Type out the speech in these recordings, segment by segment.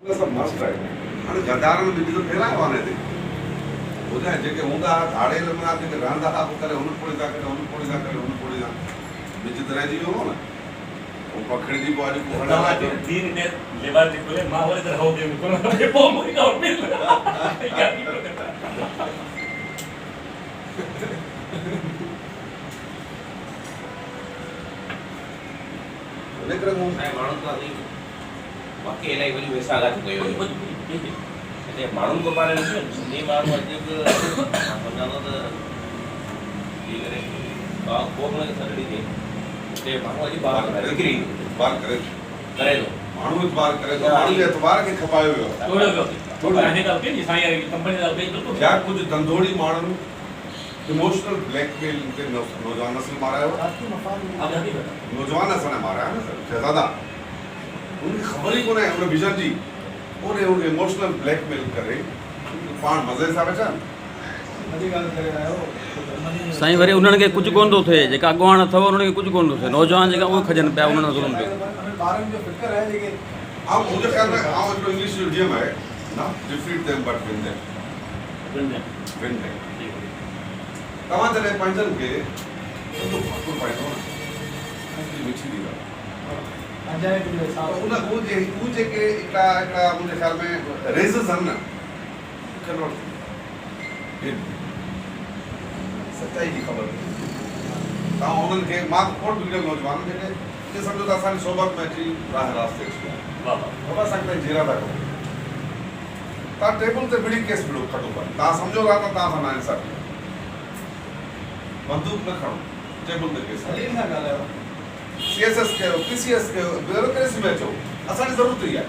اهي سڀ مست آهن. هاڻي غدارن ٻج ته ڦهلايو آهي نه هتي. ٻڌاء جيڪي هوندا ها ڌاڙيل معنيٰ جيڪي رهندا ها پوء ڪڏهن هن پوڙهي سان ڪڏهن هن پوڙهي سان ڪڏهن هن پوڙهي سان ٻج ته رهجي ويو هوندو نه. هو پکڙجي پوء اڄ ڪو هڻڻ لاء ٿيو. ان ڪري مون. سائين ماڻهن سان سائين واقعي الائي وڏي ويساهه گهات ڪيو ويو هتي ماڻهن کي پاڻ ڏسو سنڌي ماڻهو اڄ به مان سمجهان ٿو ته جيڪڏهن ڪا ڪو به ان کي سڏ ڏجي هتي ماڻهو اڄ بار ڪري وڪري اعتبار ڪري ٿو ڪري ٿو ماڻهو اعتبار ڪري ٿو ماڻهن جي اعتبار کي کپايو ويو آهي يا ڪجهه ڌنڌوڙي ماڻهن اموشنل بليڪ ميل تي نوجوان نسل مارايو آهي نوجوان اسان جا مارايا نه سر شهزادا ان کي خبر ئي ڪونهي ان ويزن جي ان ان کي اموشنل بليڪ ميل ڪري پاڻ مزي سان ويٺا آهن. سائين وري انهن کي ڪجهه ڪونه ٿو ٿئي جيڪا اڳواڻ اٿو انهن کي ڪجهه ڪونه ٿو ٿئي نوجوان جيڪا اهي کڄن پيا انهن سان ظلم پيو. آئون منهنجي خيال ۾ آئون هڪڙو انگلش جو ايڊيم آهي not defeat them but win them win them توهان جڏهن پنهنجن کي سڄو ڀاڪر پائيندو نه ۽ مٺي ڏيندا. ته ان هو جي هو جيڪي هڪڙا هڪڙا منهنجي خيال ۾ ريزز آهن نه ڪنورٽ ٿي ويندا سچائي جي خبر پئجي ويندي توهان انهن کي مان ته کوڙ بگڙيل نوجوان جيڪي ائين سمجهو ته اسان جي صحبت ۾ اچي راهه راست تي اچي ويا آهن بابا اسان کي تائين جيئرا ٿا ڪرو توهان ٽيبل تي وڙهي ڪيس وڙهو کٽو پاڻ توهان سمجهو ٿا ته توهان سان ناانصافي آهي بندوق نه کڻو ٽيبل تي ڪيس هلايو. سي ايس ايس ڪيو، پي سي ايس ڪيو، بيوروڪريسي ۾ اچو، اسان جي ضرورت ئي آهي.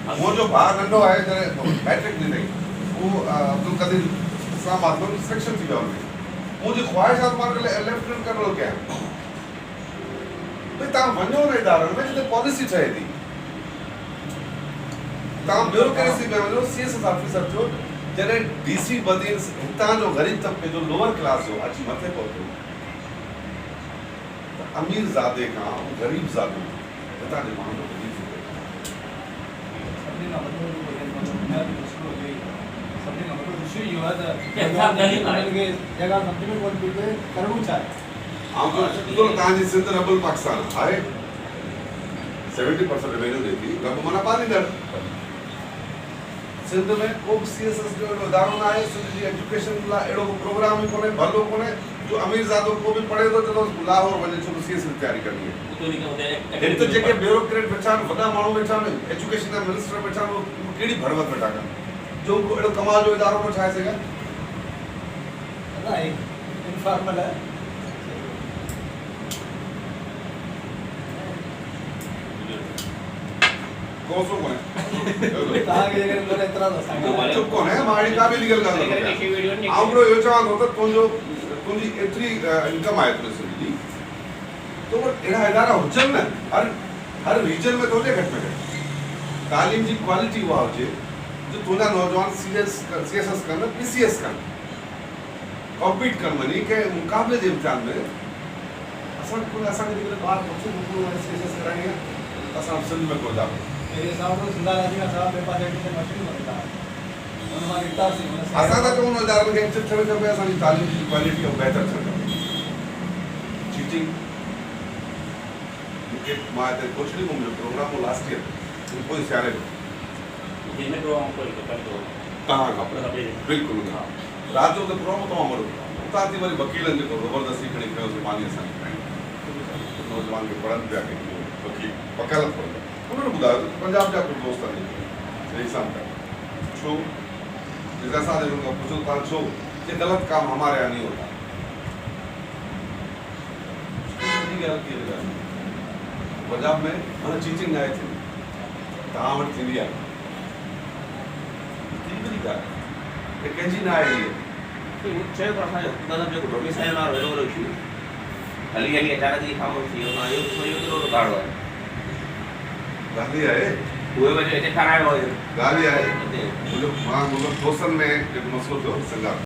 منهنجو ڀاء ننڍو آهي جڏهن مئٽرڪ ڏنائين اهو عبدالقدير اسلام آباد ۾ سليڪشن ٿي ويو ان ۾ منهنجي خواهش آهي ته مان ان کي ليفٽيننٽ ڪرنل ڪيان. ڀئي توهان وڃو ان ادارن ۾ جتي پاليسي ٺهي ٿي. توهان بيوروڪريسي ۾ وڃو سي ايس ايس آفيسر ٿيو جڏهن ڊي سي بدين هتان جو غريب طبقي جو لوئر ڪلاس جو اچي مٿي پهتو ته امير زادي کان اهو غريب زادو هتان جي ماڻهن جو وڌيڪ فڪر ڪندو. سڀني کان وڏو جيڪو هن مهل بنيادي مسئلو اهو ئي آهي. سڀني کان وڏو اشو اهو آهي ته نوجوانن کي انهن کي اها ڳالهه سمجهه ۾ ڪونه پئي اچي ڪرڻو ڇا آهي. آئون چوان ٿو ته توهان جي سنڌ رب الپاڪستان آهي. سيونٽي پرسنٽ ريونيو ڏئي ٿي رب معنيٰ پاليندڙ. سنڌ ۾ ڪو به سي ايس ايس جو اهڙو ادارو نه آهي، سنڌ جي ايجوڪيشن لاء اهڙو ڪو پروگرام ئي ڪونهي، ڀلو ڪونهي جو اميرزادو ڪو به پڙهي ٿو چوندو لاهور وڃي ڇو ته سي ايس ايس جي تياري ڪرڻي آهي. هت جيڪي بيوروڪريٽ ويٺا آهن، وڏا ماڻهو ويٺا آهن، ايجوڪيشن جا منسٽر ويٺا آهن، اهي ڪهڙي ڀڙوت ويٺا ڪن جو ڪو اهڙو ڪمال جو ادارو نه ٺاهي سگهيا. انفارمل آهي. ڪو مسئلو ڪونهي. چپ ڪونهي مان اهڙي ڪا به اليگل ڳالهه نٿو ڪيان. آئون رڳو اهو چوان ٿو ته تنهنجو تنهنجي ايتري انڪم آهي تنهنجي سنڌ جي تو وٽ اهڙا ادارا هجن نه هر هر ريجن ۾ ته هجي گهٽ ۾ گهٽ تعليم جي ڪوالٽي اها هجي جو تنهنجا نوجوان C S C S S ڪن پي سي ايس ڪن ڪمپيٽ ڪن وڃي ڪنهن مقابلي جي امتحان ۾ اسان وٽ ڪونهي اسان کي جيڪڏهن ٻار مٿي موڪلڻو آهي سي ايس ايس ڪرائڻي آهي ته اسان وٽ سنڌ ۾ ڪو ادارو اسان ٿا چئون انهن ادارن کي ايڪٽو ٿيڻ کپي اسان جي تعليم جي ڪوالٽي ۽ بهتر ٿيڻ کپي چيٽنگ مون کي مان هتي ڪوٽڙي ۾ منهنجو پروگرام هو لاسٽ ايئر پوئين سياري ۾ توهان کان پوء بلڪل ها رات جو اتي پروگرام هو تمام وڏو پروگرام هو اتان ٿي وري وڪيلن جيڪو زبردستي کڻي کنيوسين ماني اسان کي کائڻي نوجوان کي پڙهن پيا ڪي وڪيل وڪالت پڙهن پيا انهن ٻڌايو ته پنجاب جا ڪجهه دوست آهن جيڪي رئيسان پيا ڇو جيڪي اسان جڏهن کان پڇيو توهان ڇو چي غلط ڪام هماري يهان نهين هوتا سٺي ڳالهه ڪيئن ڳالهه پنجاب ۾ معنيٰ چيٽنگ ناهي ٿيندي توهان وٽ ٿيندي آهي ڪيڏي وڏي ڳالهه آهي ڪنهن جي نه آهي هيء. هن چيو پر اسان جو حڪومت جو جيڪو ڊوميسائل وارو ايڏو وڏو اشو هلي هلي اچانڪ جي خاموش ٿي ويو اهو قصو اهو ڪيڏو وڏو ڪارڙو آهي. ڳالهه اها آهي. اهي وڃي هتي ٺهرايو هو. ڳالهه اها آهي. منهنجو مان مطلب دوستن ۾ جيڪو مسئلو ٿيو سنگاپور.